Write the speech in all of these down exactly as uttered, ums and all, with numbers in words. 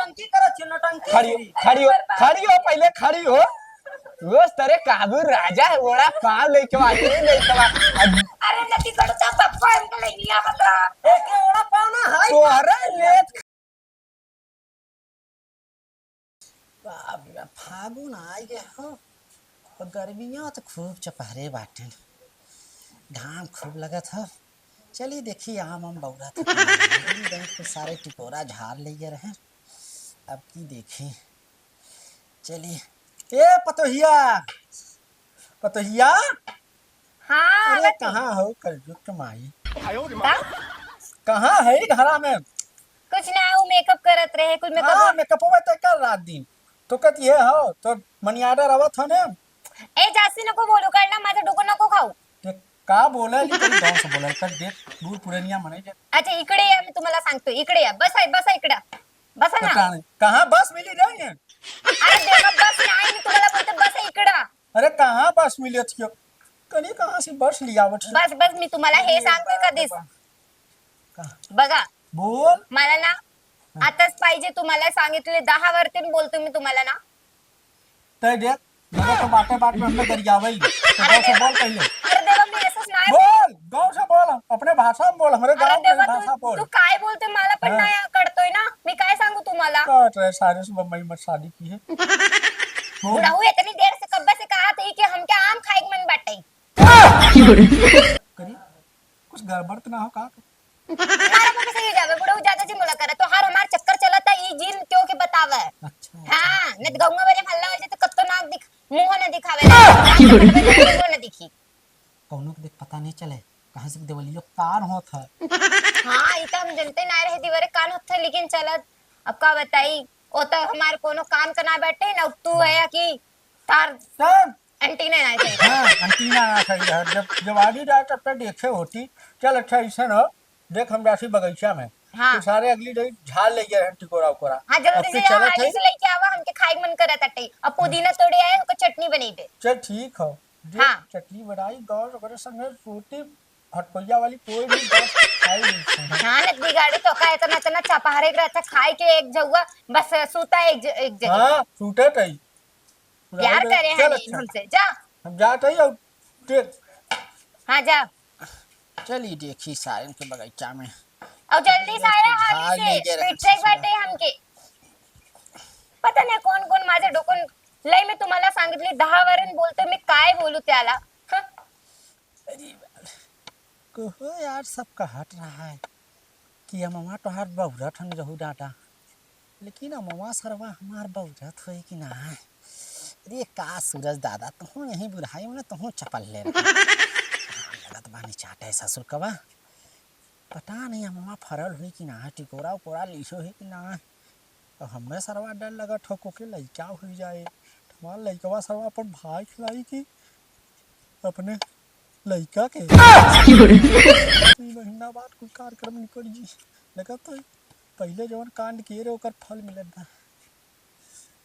नौटंकी करत छी, नौटंकी। खड़ी, खड़ी हो, खड़ी हो, पहिले खड़ी हो। रोज तरे काबू राजा है, वड़ा पाव लेके आ, ये लेके आ। अरे नती करता पप्पा, हमके ले लिया बता। एक वड़ा पाव ना है। तोहरा लेत बाप रे, फागुन आ गया हो। गर्मियाँ तो खूब चपहरे बाटेन, घाम खूब लगत हो। चली देखी, आम आम बौरा था। बैंक के सारे टिकोरा झाड़ ले रहे। अब की देखी, चली। ए पतोहिया, पतोहिया। हाँ, अरे, आवत ही। कहाँ हो कलयुग के माई? का? कहाँ है घरा में? कुछ ना, वो मेकअप करत रहे, कुछ मेकअप हाँ, और मेकअप हुआ तो कर रात दिन। तो कहती है, हो, तो मनी ऑर्डर आवत हो ना? ए, जास्ती नको बोलू, कळलं? माझं डोकं नको खाऊ. ते का बोलायली तरी गाव से बोलायला कर देख, बूढ़ पुरनिया मने जे. अच्छा, इकडे या, मी तुम्हाला सांगतो, इकडे या, बसा, बसा इकडं, बसा ना. पता नहीं कहाँ बस मिली रही है. अरे देवा, बस नाही, मी तुम्हाला बोलते, बसा इकडं. अरे कहाँ बस मिली थी? कनी कहाँ से बस लियावत है? बस, बस, मी तुम्हाला हे सांगतोय कधीच. का? बघा, बोल. मला ना हा. आताच पाहिजे, तुम्हाला सांगितले दहा वरतीन बोलतो मी तुम्हाला ना. तय देख, मला तो बाटे बाट में हमने गरियावई. तो अरे गाँव से देवा, बोल पहिले. अरे देवा, मी असंच नाही. बोल, गाँव से बोल, अपने भाषा में बोल, हमरे अरे गाँव के देवा, भाषा तू, बोल. तू काय बोलते मला पण हा. नाही कळतोय ना, मी काय सांगू तुम्हाला? कट रहे सारे सुबह मई मत शादी की है. बोल. बुढ़ऊ इतनी देर से कब्बे से कहा थी कि हमके आम खाए के मन बाटे. करी, कुछ गड़बड़ तो ना हो का? मारा मुंह से ही जावे, बुढ़ऊ ज्यादा जी मुला करे, तोहार हमार चक्कर चलता, ई जिन क्यों के बतावे? अच्छा, अच्छा. हाँ, नहीं तो गौवा वाले हल्ला हो जाए तो कत्तो नाक दिख, मुंह ना दिखावे, मुंह ना दिखी. कौनो के देख पता नहीं चले, कहाँ से देवलियो कान होत है. हाँ, ई तो हम जनते ना रहे दीवारे कान होत है, लेकिन चलत, अब का बताई, ओ तो हमार कोनो कान का ना बैठे ना, तू है कि तार तब एंटीना ना चाहिए. हाँ, एंटीना ना चाहिए. जब, जब आगे जाए तब तक देखे होती. चल अच्छा, ऐसा ना, देख हम जासी बगीचा में. हाँ. तो सारे अगली डई झाड़ ले गए हैं टिकोरा उकोरा. हाँ, जल्दी अब से फिर जाओ, चलत आगे है. से लेके आवा, हमके खाए के मन करत अटे. अब पुदीना तोड़े आए, ओकर चटनी बनी दे. चल ठीक हो. देख, हाँ. चटनी बनाई, गाँव ओकरे संगे रोटी, भटकोइया वाली कोई भी बात खाई नहीं सकता. हाँ, न बिगाड़ी तो का, इतना, इतना चपहरे के रहता, खाए के एक जगह, बस सूता एक ज-, एक जगह. हाँ, सूते तई. प्यार करे हैं चल, नहीं अच्छा. हमसे, जा. हम जात हई और देख. हाँ, जा. चली देखी सारन के बगीचा में. और जल्दी से आया, हाली से, पीछे बाटे हमके. पता नाही कोण कोण माझं डोकं लय. मी तुम्हाला सांगितली दहा वरन बोलतो, मी काय बोलू त्याला? हं? अरे बाप. कहो यार, सब कहत रहा है कि अमवा तोहार बौरत हन रहू दादा, लेकिन अमवा सरवा हमार बौरत होई कि ना? अरे का सूरज दादा, तुहूँ यहीं बुढ़ाई में तुहूँ चपल ले रहे. लगत बानी चाटे ससुर कवा. पता नहीं अमवा फरल होई कि ना, टिकोरा उकोरा लिसो है कि ना. अब हमें सरवा डर लगत हो कोके लइका हो जाए, हमार लइकवा सरवा अपन भाई खिलाई कि अपने लइका के. तीन महीना बाद कुल कार्यक्रम निपट जी. लगत तो पहिले जवन कांड किए रहे ओकर फल मिलत बा.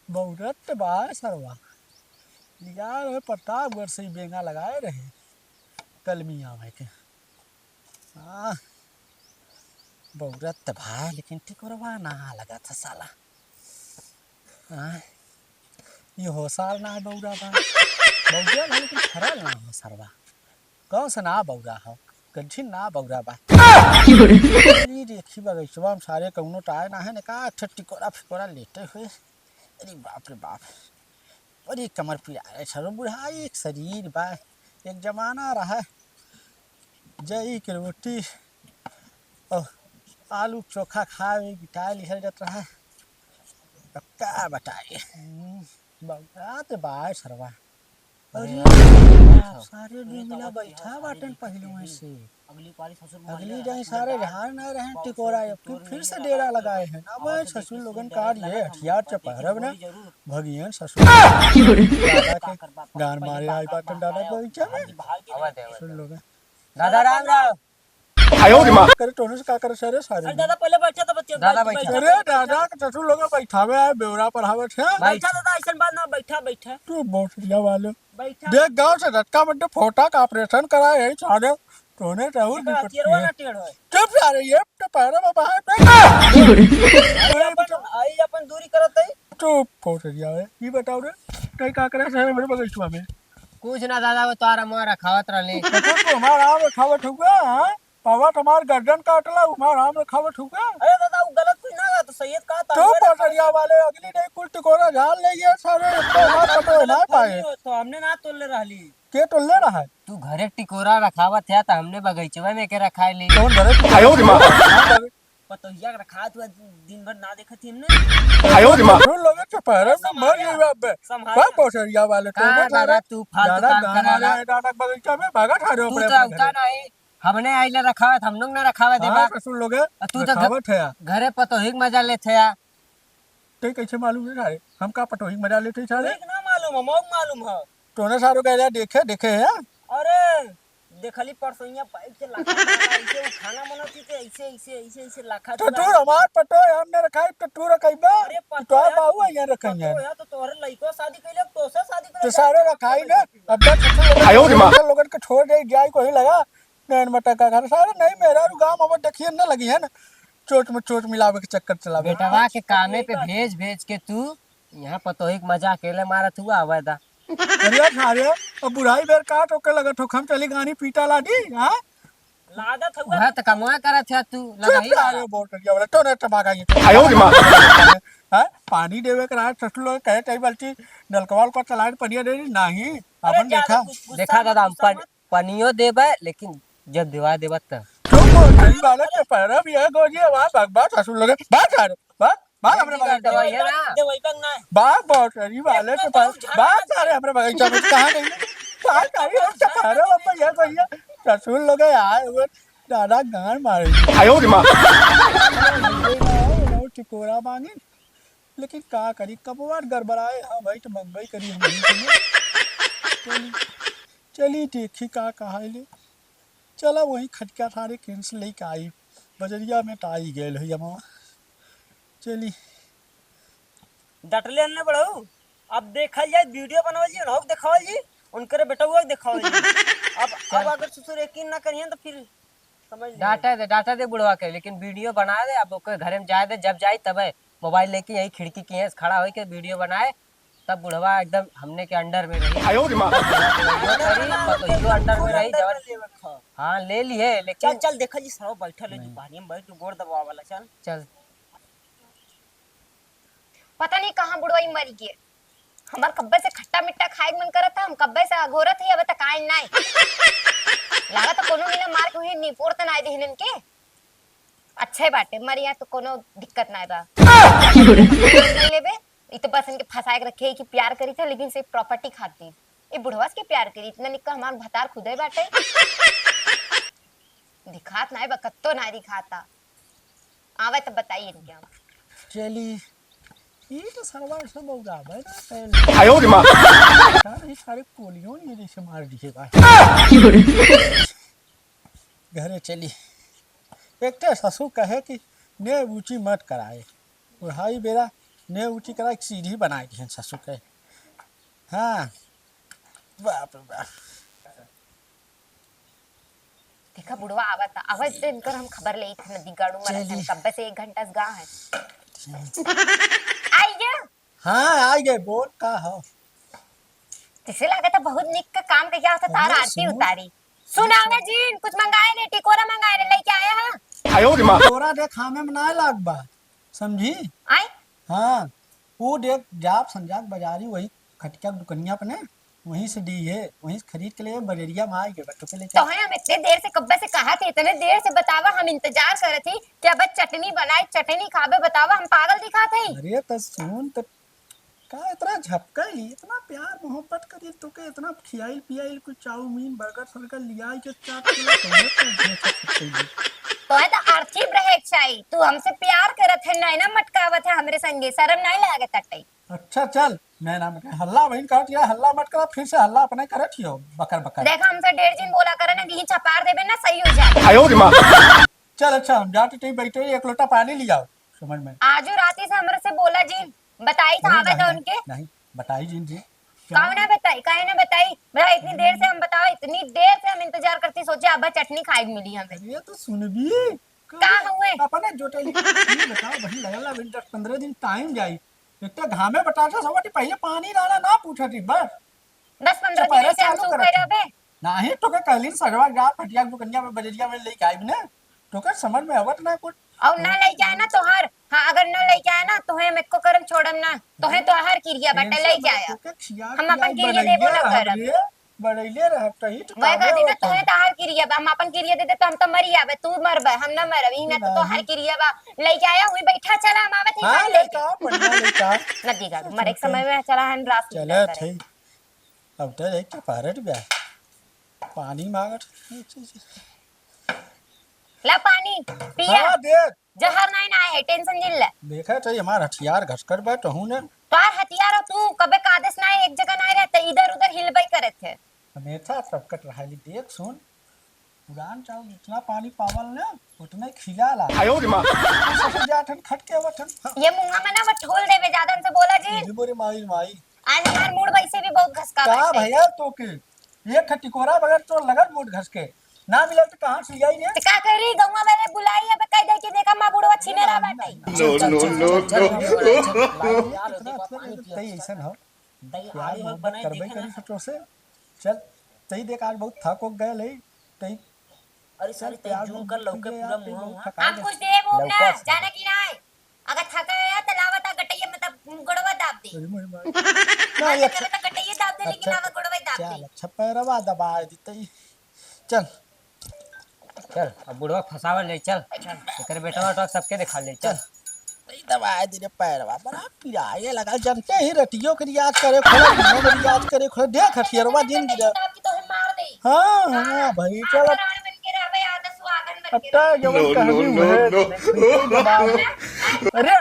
बौरत बा सरवा. लिया रहे प्रतापगढ़ से ही बेंगा लगाए रहे कलमी आवे के. आ, बौरत त बा, लेकिन टिकोरवा ना लगत है साला. आ, ये हो साल ना बौरा बा. बौरा बा, लेकिन फरल ना हो सरवा. कौन सा ना बौरा हो? कठिन ना बौरा बा. ये देखी बगैचवा में सारे कौनो टाय ना है, ने का अच्छा टिकोरा फिकोरा लेटे हुए. अरे बाप रे बाप. अरे कमर पिराए, सरो बुढ़ाई एक शरीर बा. एक जमाना रहा, जई के रोटी और आलू चोखा खाए, बिताए लिहल जात रहा. अब का बताई? हम्म, बौरा त बा सरवा. अरे अरे यार, यार, सारे दिन मिला बैठा बाटन पहिले वहीं से. अगली पारी ससुर अगली जाई सारे झाड़ ना रहे टिकोरा, अब फिर, फिर से डेरा लगाए हैं। अब ससुर लोगन का ये हथियार चपहरब ना, भगियन ससुर। दादा के गान मारे आई बाटन दादा के बगीचा में। आवा दे, आवा दे। ससुर लोगन। दादा राम राम। आयो रे माँ। करे तोने से का करे सारे सारे। अरे दादा पहिले बैठा तो बतिया, दादा बैठ, बैठ। बैठा। अरे दादा के ससुर लोग बैठावे आए, बेवरा पढ़ावे थे। बैठा दादा, ऐसन बात ना, बैठा, बैठा। तू बोसरिया वाले। बैठा। देख गाँव से झटका मत दे, फोटा का ऑपरेशन कराए यही सारे। तोने राहुल एकर विपत्ति हथियारवा है। ना टेढ़ है। चुप सारे, ये तो पैरा में बाहर नहीं। अरे अरे अपन, बेटा। आई अपन दूरी करत है। चुप, फोट दिया है। ये बताओ रे, कहीं का करे से हमरे बगीचवा में? कुछ ना दादा, वो तोहरा मुँह रखावत रहली। तो तू हमार आम रखावत हुआ, हाँ? पावत हमार गर्दन काटला, हमार आम रखावत हुआ। अरे दादा, वो गलत कुछ ना, तो सैयद का तू तांगवे रखा। पोटरिया वाले अगली नहीं कुल टिकोरा झाल ले ये सारे, एक तो हमार पटो ना पाए। तो हमने ना तोड़ले रहली। के तोड़ले रहा है? तू घरे टिकोरा रखावत है, तो हमने बगीचवा में के रखाए ली। कौन घरे टिकोरा? आयो रे माँ। पतोहिया के रखात हुआ दिन भर ना देखत ही हमने। आयो रे माँ। तू लोगों के पहरे में मर संभाल, गई बाप बे। संभाल। का पोटरिया वाले का तो दादा, तू फालतू दादा काम गाँव वाले करेला। हैं, दादा बगीचा में भागत आ रहे हो तू अपने तो अपने औका घरे। नहीं, हमने आइले रखावत, हम लोग ना रखावत हाँ, देबा। ससुर लोग हैं, और तू तो घ-, रखावत है यार। घरे पतोही के मजा लेत है यार। ते कैसे मालूम है सारे? हम का पटोही के मजा लेते सारे? देख ना मालूम है, मौक मालूम है। तोने सारो गैया देखे, देखे है? अरे, देखली परसोइया पाइप से लाखा था, ऐसे वो खाना बनाती थी, ऐसे, ऐसे, ऐसे, ऐसे लाखा तो था। तू हमार पटो हम ने रखाई, तो तू रखइबा? अरे, तो पटो तोहार है, बाबू यहाँ रखइहे। पटो है, तो तोहरे लइको शादी कइले, तोसे शादी कइले, तो सारे रखाई ना, अब जब ससुर लोगन आयो रे माँ। ससुर लोगन के छोड़ दे, जाए कोई लगा, नैन मटका घर, सारे नहीं, मेहरारू गाँव में देखिए ना लगी है ना, चोट में चोट मिलावे के चक्कर चलावे। बेटवा के कामे पे भेज भेज के तू यहाँ पतोही के मजा अकेले मारत हुआ, आवे दा। अरे सारे, अब बुढ़ाई बेर काट ओके लगत हो, हम चली गानी पीटा ला दी, हाँ? लागत हुआ। वह तो कमवा करत है तू, चुप लगाई रहा रे, बोल रही है, बोले, तो नहीं टमाका ये। आयो रे माँ। हाँ? पानी देवे के रहा, ससुर लोग कहे, कई बाल्टी नलकवा उलकवा चलाए, पनिया दे दी, नहीं। अरे अपन ज्यादा देखा। गुस-, गुस्सा देखा मत, दादा, हम गुस्सा पन-, मत। पनियो देबे, लेकिन जब देवा देबा तब। चुप हो, सही वाले के पैरा भी है, गोजी, वहाँ भाग, भाग, ससुर लोग, भाग, भाग, भाग, भाग, हमरे बगल का। ये ना। दे वही तक ना। भाग, बहुत सही वाले के पास, भाग, सारे हमरे बगल का, कहाँ गई? भाग, सारे, हम तो पैरा, बापा, ये गोजिया, ससुर लोग आए हुए, दादा गान मारे। आयो रे माँ। टिकोरा मांगे, लेकिन का करी, कबवार गड़बड़ाए, हाँ भाई, तो मंगवाई करी हम नहीं करिए। चली, चली, देखी का कहा ले। चला वही खटिया थारे केंस लेके आई, बजरिया में तो आई गए है जमा। चली। डटले अन्ने बड़ऊ, अब देखल जाए, वीडियो बनावल जी, उन्हों देखावल जी, उनकरे बेटउआ देखावल जी। अब, अब अगर ससुर यकीन ना करिए तो फिर समझ लीजिए। डांटे दे, डांटे दे बुढ़वा के, लेकिन वीडियो बना दे, अब ओके घरे में जाए दे, जब जाई तबे मोबाइल लेके यही खिड़की के यहाँ से खड़ा होके वीडियो बनाए, तब बुढ़वा एकदम हमने के अंडर में रही। आयो रे माँ। वीडियो करी, पतोहियो अंडर में रही, जवन। हाँ, ले ली है, लेकिन चल, चल, देखा जी, सरवा बैठल है, नहीं। दुकानिया में बैठ के गोड़ दबावा वाला, चल। चल। पता नहीं कहाँ बुढ़वा ई मरी गए। हमार कब्बे से खट्टा मिट्टा खाए के मन करत था, हम कब्बे से अघोरत ही, अब तक आए नाई। लागत है कोनो मिला मार के उहे निपोर त नाई देहन इनके। अच्छे बाटे, मरिया तो कोनो दिक्कत नाई बा। नहीं लेबे, ई तो बस इनके फंसाए के रखे है कि प्यार करी थे, लेकिन सिर्फ प्रॉपर्टी खातिर। ई बुढ़वा से के प्यार करी, इतना निक्का हमार भतार खुदे बाटे। दिखात नाई बा, कत्तो नाई दिखाता। आवे तो बताइए इनके हम। चली, ई तो सरवा से बौरावे ना कैल। आयो रे माँ। सारे, सारे कोलियों ने जैसे मार दिए बा। घरे चली। एक तो ससुर कहे कि ने ऊंची मत कराए, बुढ़ाई बेरा ने ऊंची कराए, सीढ़ी बनाए दिहन ससुर कहे। हाँ, बाप रे बाप। देखा बुढ़वा आवत, आवत से इनकर हम खबर लेइत है, नदी गाड़ू मरत है, चली। कब्बे से एक घंटा से गा है। आई गया? हाँ, आई गए, बोल का हो? तिसे लागत है बहुत निक का काम कइके आवत है, तार अरे आरती सुनो। उतारी। सुनावे जिन, कुछ मंगाए नहीं, टिकोरा मंगाए नहीं, लेके आया है। आयो रे माँ। टिकोरा देख, हमें में ना लाग बा, समझी? आई? हाँ, वो देख, जाप संजाक बाजारी वही खटिया के दुकनिया पे ने, वहीं से दी है, वहीं से खरीद के ले, बजरिया में आई के बच्चों के लेके। तो है, हम इतने देर से, कब्बे से कहा थी, इतने देर से बतावा, हम इंतजार करत थी कि अब चटनी बनाए, चटनी खाबे, बतावा, हम पागल दिखा थे। अरे तो सुन, तो का इतना झपकैली, इतना प्यार मोहब्बत करी, तोके इतना खियाइल पियाइल, कुछ चाउमीन, बर्गर, सर्गर लियाई के चाट के ला, तोहे तो झपकैली। तोहे तो अर्थी ब्रेक चाही, तू हमसे प्यार करत है, नैना मटकावत है हमरे संगे, शर्म नहीं लागत अटे। अच्छा चल, नैना मटका, हल्ला बहिन कहत या, हल्ला मत करा, फिर से हल्ला अपने करत हियो, बकर बकर। देखा हमसे ढेर जिन बोला करे ना, यही चपार देबे ना, सही हो जाए। आयो रे माँ। चल अच्छा, हम जाते थे बैठे, एक लोटा पानी लियाओ। समझ में। आजू राती से हमरे से बोला जिन, बताई था नहीं, आवे नहीं, तो नहीं, उनके। नहीं, बताई जिन जी। काहे ना बताई, काहे ना बताई? बड़ा इतनी देर से हम बताओ, इतनी देर से हम इंतजार करती, सोचे अब चटनी खाए के मिली हमें। अरे तो सुनबी, का हुए? अपने जोटे लिखे, ये बताओ बहिन, लगल ना अभी दस पन्द्रह दिन टाइम जाई। एक तो घामे बटाटा सब पहिले पानी डाला ना पूछा थी, बस। दस पन्द्रह दिन चपैरा से हम चालू सूखे करत है। रहबे। नाही, तोके कहली सजवा जा फटिया दुकनिया में बजरिया में लेके आइब ना, तोके समझ में आवत ना कुछ। और ना लेके आए ना तोहार, हाँ, अगर ना लेके आए ना, तोहे हम एको करम छोड़म ना, तोहे तोहार किरिया बाटे, लेके आया। तोके खिया हम अपन किरिया देबो ना करब। बड़ैले रहब तही तो मैं कहती ना, तोहे तोहार किरिया बा, हम अपन किरिया दे दे तो हम तो मरी आबे, तू मरबे, हम ना मरब, ई ना तो तोहार किरिया बा, लेके आया हुई बैठा, चला हम आवत ही हाँ, लेके। लेके आओ, बढ़िया लेके आओ। नदी का मरे के समय में चला हम रास चला, ठीक। अब तो देख के पारट बा। पानी मांगत। ला पानी, पिया। हाँ, देख। जहर नहीं ना है, टेंशन जिन ले। देखा तो ये हमार हथियार घसकट बा, तहू ने। तोहार हथियार हो तू, कबे कादेस ना है, एक जगह ना रहते, इधर उधर हिलबई करत है। हमेशा सबकट रहा है, देख सुन। पुरान चाउर जितना पानी पावल ना, उतना ही खिलाला। आयो रे माँ। ससुर जात हन, खट के आवत हन। हाँ। ये मुंगा में ना वो ठोल देवे, ज्यादा उनसे बोला जी। अरे मोरे माई, माई। आज हमार मूड वैसे भी बहुत घसका का बाटे। भैया तो के? एक ठे टिकोरा बगैर तो लगत मूड घस के। ना मिलल तो कहाँ से आई रे? तो का करी, गौवा वाले बुलाई, अब कह दे कि देखा माँ बुढ़वा छीने रहा बाटे। No, no, no, no। इतना अच्छा लगे, तई ऐसन हो। प्यार मोहब्बत करबे करी तो तोसे। चल, तई देख आज बहुत थक हो गए ले, तई अरे सारे तई जूम कर लौके पूरा मुंह। हम कुछ देबो ना, जाने की ना। अगर थका है तो लावा ता गटैया में तब गोड़वा दाब दे। अरे मोरे माई। ना, ये अच्छा। तो गटैया दाब दे, लेकिन अच्छा, आवा गोड़वा दाब दे। चल, अच्छा, पैरवा दबा देते ही। चल। चल, अब बुढ़वा फंसावल जाई, चल। चल। एकर बेटवा उटवा सबके देखा ले, चल। चल। नहीं दबा दे रे पैरवा, बड़ा पिराए लगा, जनते ही रतियों के रियाज करे, खोला, दिनों में रियाज करे, खोला, देख हथियारवा दिन गिरा। दाब के तोहे मार दे। हाँ, हाँ, भाई, चल। रावण बन के रहबे, आधा सुहागन बन के रहबे। अब तो जवन कहबी उहे, देखो, दबा। अरे।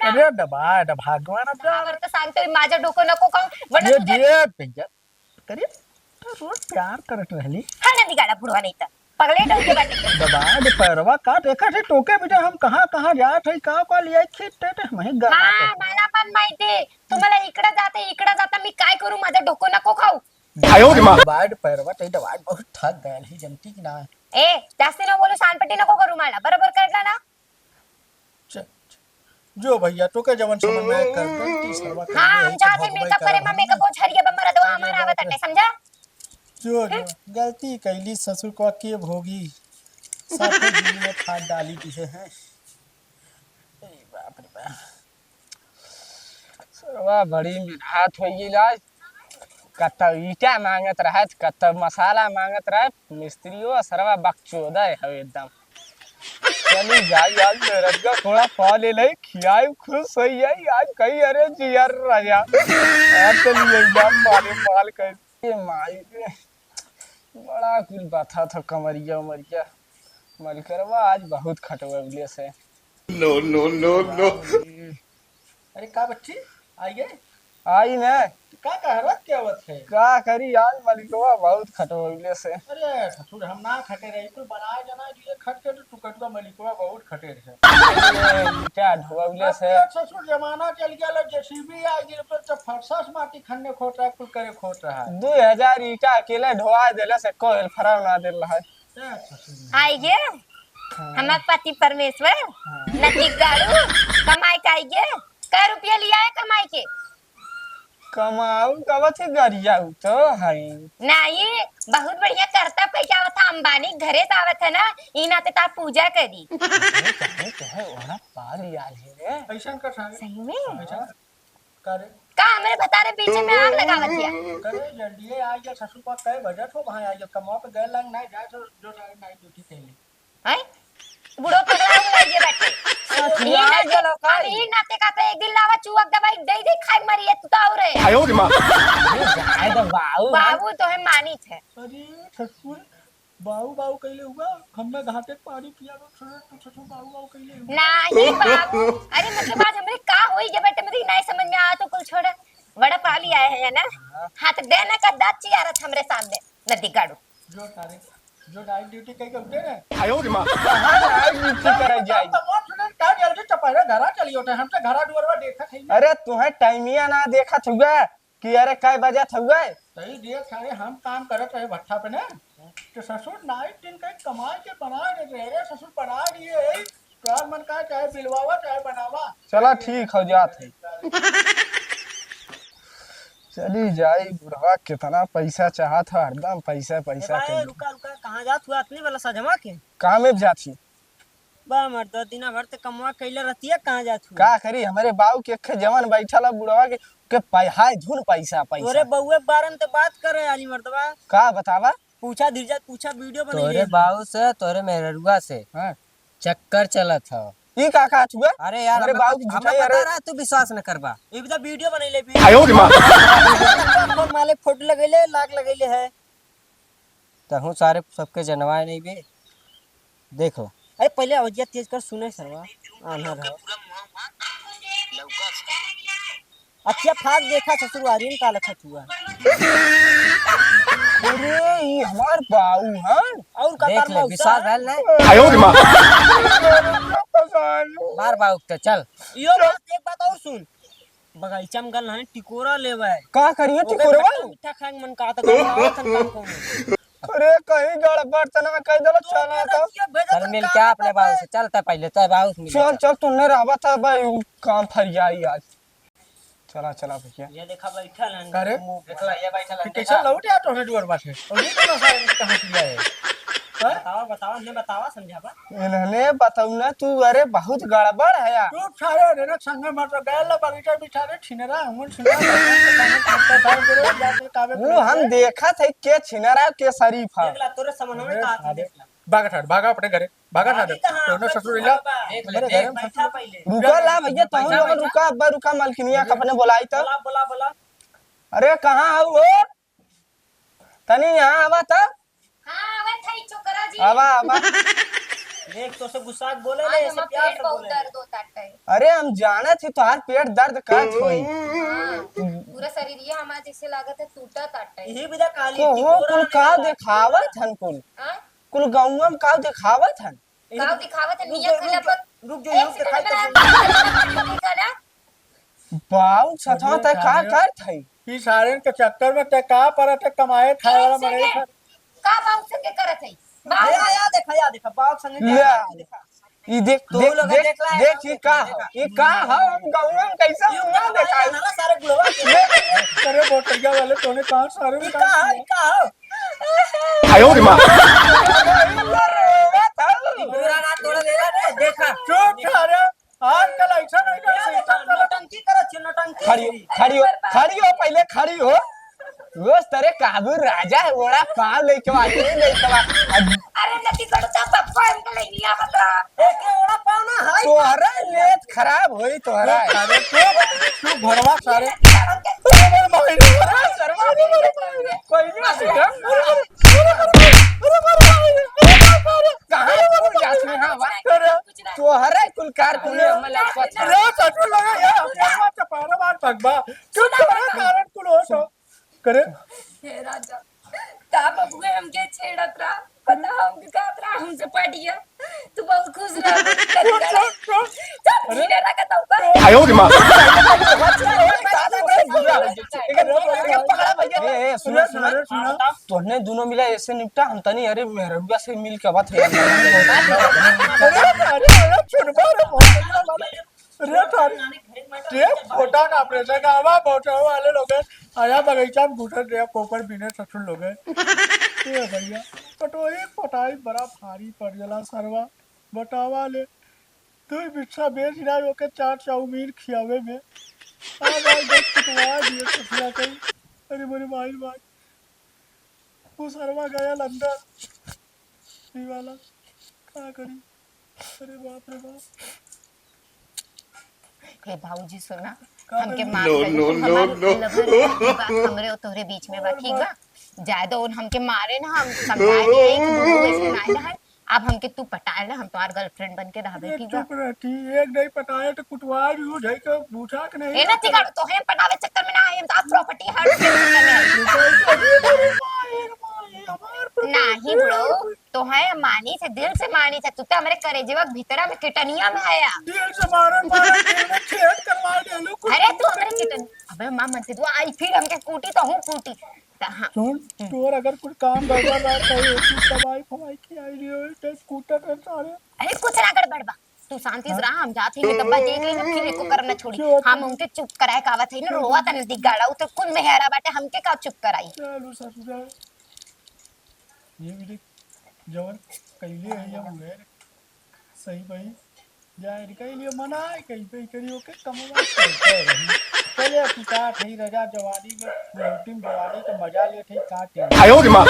अरे, दबा, दबा, भगवान अब जा। अगर तो शांत होई, माजा ढोको नको कहूँ, वरना ये तू जा। देख, भैया, करिए, तो रोज प्यार करत रहली। हाँ, ना बिगाड़ा बुढ़वा नहीं तो। पगले डर के बाटे। दबा दे पैरवा, का देखत है, टोके बिना हम कहाँ, कहाँ जात है, का, का लिया, खींच दे, दे, हम ही गरमा हाँ, के। माना बन माई दे। तू मला इकड़ा जाते, इकड़ा जाता, मैं काय करूँ, माजा ढोको नको खाऊ। आयो रे माँ। दबा दे पैरवा, ते दबा दे, बहुत थक गए ही, जनती की ना। ए, जास्ती ना बोलो, शान पट्टी नको करू मला, बराबर कर ला ना। च-, च-, जो भैया, तोके जवन समझ में आए कर दे, तू सरवा कर हाँ, ले, हम यही जाते सब मिलकर भोगबे करे, करब मम्मी का हम। बोझ हरिया बा, मरदवा हमारा आवत बाटे, समझा? जो, जो, गलती कैली ससुर को के भोगी, साथे दिल में फाड़ डाली दिए हैं। अरे बाप रे बाप। सरवा बड़ी मिठात हो गई आज। कत्ता ईटा मांगत रहत, कत्ता मसाला मांगत रहत, मिस्त्रियो सरवा बकचोदा है एकदम। चली जाई आज मेहरत का थोड़ा पा ले ले, खियाई खुश हो जाई। आज कही अरे जियर राजा। आज चली एकदम मारे माल कर। ये माई रे, बड़ा कुल बाथा था कमरिया उमरिया। मलकरवा आज बहुत खटवले से। No, no, no, no। अरे का बच्ची, आई गए? आई ने। का कहरत के आवत है? का करी आज मलिकवा बहुत खटवले से। अरे ससुर, हम ना खटे रही, कुल बनाए जना दिए खट के तो टुकटुआ मलिकवा बहुत खटे रहे। अरे ईटा ढोवले से। अब तो ससुर जमाना चल गया, लो जेसीबी आ गई, तो, तो फरसा से माटी खन्ने खोट रहा, कुल करे खोट रहा है। दो हजार ईटा अकेले ढोवा देले से, एको हेल्परा ना देल रहा है। ए ससुर। आई गे। हाँ। हमार पति परमेश्वर, हाँ। नदी गाड़ू, कमाई के आई गे, कै रुपया लिया है कमाई के? कमाऊ कब थे गरियाऊ तो है। नहीं, बहुत बढ़िया करता, कह के आवत है, अंबानी घरे से आवत है ना, ई नाते तार पूजा करी। अरे, कहे, कहे, ओना पाल यार है रे। ऐसा कर साहब। सही में? ऐसा का रे? का हमरे भतारे पीछे में आग लगावत हिया? करे जल्दी आ गया ससुर पा, कै बजत हो वहाँ आ गया, कमवा पे गए लंग नहीं जाए तो जो सारे नाइट ड्यूटी कैले। हैं? बुढ़ो पगला हो गया ये बैठे। अरे, ई नाते, चलो, हम ई नाते का तो एक दिन लावा चुअक दवाई दे दे खाए मरिए तू तो और है। आयो रे माँ। अरे, जाए दो बाऊ। बाबू तो है मानी थे। अरे, ससुर, बाऊ बाऊ कैले हुआ, हमें घाटे के पानी पिया दो, छोड़ो, तू छोटो बाऊ बाऊ कैले हुआ। नहीं बाबू, अरे मतलब आज हमरे का होई जे बेटे, मेरी नहीं समझ में आवा तो कुल छोड़ा। बड़ा पाली आए हैं ना? हाँ। हाँ, तो देना का दांत चियारत हमरे सामने, नदी गाड़ू। जो तारे, जो नाइट ड्यूटी कहीं करते ना। आयो रे माँ। हाँ, नाइट ड्यूटी करे जाए। तमाम छोटे का जल्दी पहले घरा चली होते, हमसे घरा दुआरवा देखत है ना। अरे तुहे टाइमिया ना देखत हुआ कि अरे कै बजत हुआ? सही देख सारे, हम काम करत रहे भट्ठा पे ना, तो ससुर नाइट दिन का कमाई के बना देते रहे। अरे ससुर बना दिए है, तो आज मन का चाहे बिलवावा चाहे बनावा। चला ठीक हो जात है। चली जाई बुढ़वा, कितना पैसा चाहत है, हरदम पैसा ए पैसा भाई, कइले। रुका रुका, कहाँ जात हुआ इतनी वाला सजमा के? कामे पे जात ही। बा मर्द, दिना भर ते कमवा कइले रहतिया, कहाँ जात हुआ? का करी, हमरे बाऊ के अखे जवन बैठल है बुढ़वा के, के पै-, हाय धुन पैसा पैसा। तोरे बउए बारन ते बात करे आली मर्दवा। का बतावा? पूछा धीरज, पूछा, वीडियो बनई तोरे ले। बाऊ से, तोरे मेहररुआ से हाँ। चक्कर चलत ह। ई का कहत हुआ? अरे यार, हमरे हमें बाऊ पत-, की हमें झुठाई, पता अरे। रहा तू विश्वास न करबा। ई बता वीडियो बनई ले भी। आयो रे माँ। फोन मालिक फोटो लगैले, लाग लगैले है। तहूँ सारे सबके जनवाए नहीं बे। देख लो। अरे पहले आवाजिया तेज कर, सुने सरवा। आन्हर है। अच्छा, फाक देखा ससुरवारी में का लखत हुआ। अरे, ई हमार बाऊ हन। और का देख तार ले, मौसा विश्वास है? भइल नहीं? आयो रे माँ। मार बाऊ के, चल। यो बात, एक बात और सुन। बगीचा में गल हन, टिकोरा लेवे। का करिए तो ओकर टिकोरवा? खट्टा मीठा खाए के मन कहत, गाँव आवत हन काम कौन? अरे, कहीं गड़बड़ त ना कह देला, तो चला मेरा तो। किया भेजा चल, तन मिल का के अपने बाऊ से, चल, त पहले तो बाऊ से मिल चल, के। चल, तू नहीं रहबा त भाई, उ काम फरियाई आज। चला, चला भैया। ये देखा बैठल हन, अरे, मुंह देखला, ये बैठल हन, कि देखा। कैसे लौट आया तोहरे दुआर बाटे? और ये कौन सा कहाँ से आया है? हाँ? बतावा, बतावा, ने बतावा, समझावा। इन्हने बताऊ ना तू, अरे बहुत गड़बड़ है यार। तू सारे रे ना संगे मत गए ला बगीचा बिछा रे छिनरा, हमन छिनरा, जाके काबे वो करे हम थे। देखत है के छिनरा के शरीफ है। देख ला, तोरे समझ में अरे का आता, सारे। देख ला। भागा ठाड़, भागा अपने घरे, भागा ठाड़। भागी कहाँ? तोने अपने ससुर तू इला, घर बा। देख ले, हमारे देख, घर में बैठा ससुर। पहले। रुका ला भैया, तू बैठा, लोग बैठा। रुका, अब्बा रुका, मलकिनिया का अपने बोलाई तो। बोला, बोला, बोला। अरे कहाँ है वो? तनी यहाँ आवा तो। हाँ, आवत है छोकरा जी। आवा, आवा। देख, तो से गुस्सा के बोले आज ले, ऐसे हमार प्यार पेट से बहुत बोले। दर्द होता है। अरे, हम जानत ही तोहार पेट दर्द करत होई। हाँ, पूरा शरीर ये हमार जैसे लागत है टूटा ताटे। यही विदा काली तो हो, टिकोरा कुल नहीं का लगा। देखावत हन कुल? हाँ? कुल गौवा में का देखावत हन? काव दिखावत है, रुक मियाँ जो, खिला रुक जो, पर रुक जो, एक यूं second दिखाई में तो रात में देखा ना। बाऊ, सचवा अरे तै का सारे, करत है? ई सारेन के चक्कर में तै का परत है, कमाए खाए एक वाला मरे second। खा- का बाऊ संगे करत है? बाऊ अरे, या देखा, या देखा, बाऊ संगे ले। क्या करत है? देखा। ई देख, तो देख, लोग देख, देख ला, देख, ई का हो? ई का हो? हम गौवा में कैसे मुंह देखाई? सारे बुढ़वा के। अरे, बोतलिया वाले, तोने कहाँ सारे ई का हो? ई का हो? आयो रे माँ। पूरा रात तोड़ा देला रे, देखा। चुप सारे, आजकल ऐसा नहीं कर ये सकता। देखा, नौटंकी करत छे, नौटंकी। खड़ी हो, खड़ी हो, खड़ी हो, पहले खड़ी हो। रोज तरे काबू राजा है, ओड़ा पाव लेके आ, ये लेके आ। अरे नती कड़ता पप्पा हमके ले लिया बता। ए, के ओड़ा पाव ना है। तोहरा लेत खराब होई तोहरा। अरे तू, तू घरवा सारे। अरे माई रे। अरे सरवा। कोई नहीं। कहाँ तू जात में, हाँ, वाह। अरे, तोहरे कुल कार कुल हमला पछा। रे, ससुर लगा, ये अपने बात से पारा मार भगवा। तू तोहरे कारण कुल हो तो। करे। हे राजा, ता बबुए हमके छेड़त रहा। पता हमके कहत रहा, हमसे पट गया। तू बहुत खुश रहा, चुप, चुप, चुप। चल, अरे। जीने रखा था ऊपर। आयो रे माँ। ए, ए, सुनो, सुनो। अरे, सुनो। तोहने दोनों मिला ऐसे निपटा, हम तनी, अरे, मेहररुआ से मिल के बात है। अरे, अरे, अरे, सुनबा रे, अरे, अरे, अरे, अरे, फोटा का ऑपरेशन का आवा, फोटा वाले लोग हैं। आया बगीचा में घुसत रहे, पोपट बिने ससुर लोग हैं। ए भैया, पटोही पोटाई बड़ा भारी पड़ गला सरवा। बतावा ले, तू ही बिस्सा बेच ना ओके चार चाउमीन खियावे में। आ भाई, बस कुटवा दिए ससुरा कहीं। अरे मोरे माई रे माई। वो सरवा गया अंदर। ई वाला का करी? अरे बाप रे बाप। हे भाऊजी सुना, का हमके करी? माफ कर दे, तू हमार lover है, ई बात हमरे और तोहरे बीच में बा, ठीक बा? जाए दो, उन हमके मारे ना, हम समझा दिए कि बहू ऐसे ना रहे, अब हमके तू पटाए ना, हम तोहार girlfriend बन के रहबे, अरे ठीक बा? चुप रहती, एक नहीं पटाए तो कुटवा भी हो जाए तो बूझा के नहीं ए ना रहता। तिगाड़ू, तोहे पटावे चक्कर में ना आए, हम तो आप property हर चीज के चक्कर में आए। अरे, अरे, अरे, अरे, हमार property नहीं, bro। तो है मानी थे, दिल से मानी थे, तू तो हमरे करेजवा के भीतरा में किटनिया में है। दिल से मारन, मारन, दिल में छेद करवा देलू, कुछ अरे तू हमरे किटन, अबे माँ मन से तू आई फिर हमके कूटी तो हूँ कूटी। त हाँ। सुन, हम्म। तोर अगर कुछ काम गड़बड़ रहा तो ये कुछ दवाई फवाई खियाई लियो, तो स्कूटर रे सारे। अरे कुछ ना गड़बड़ बा, तू शांति से हाँ। रहा, हम जात ही तब देख लेना, फिर एको करना छोड़ी। जो हम उनके चुप कराए का आवत है ना, रोवा तन दी गाड़ा, उ तो कुल मेहरा बाटे, हमके का चुप कराई। चलो ससुरा, ये भी देख, जवन कैले है ये उहे रे। सही भाई, जाहिर कैले मना है, कहीं पे करियो के कमवा करते रही। चले कुटा ठई रजा जवानी में, लौटिम जवानी के मजा ले ठई काटे। आयो रे माँ।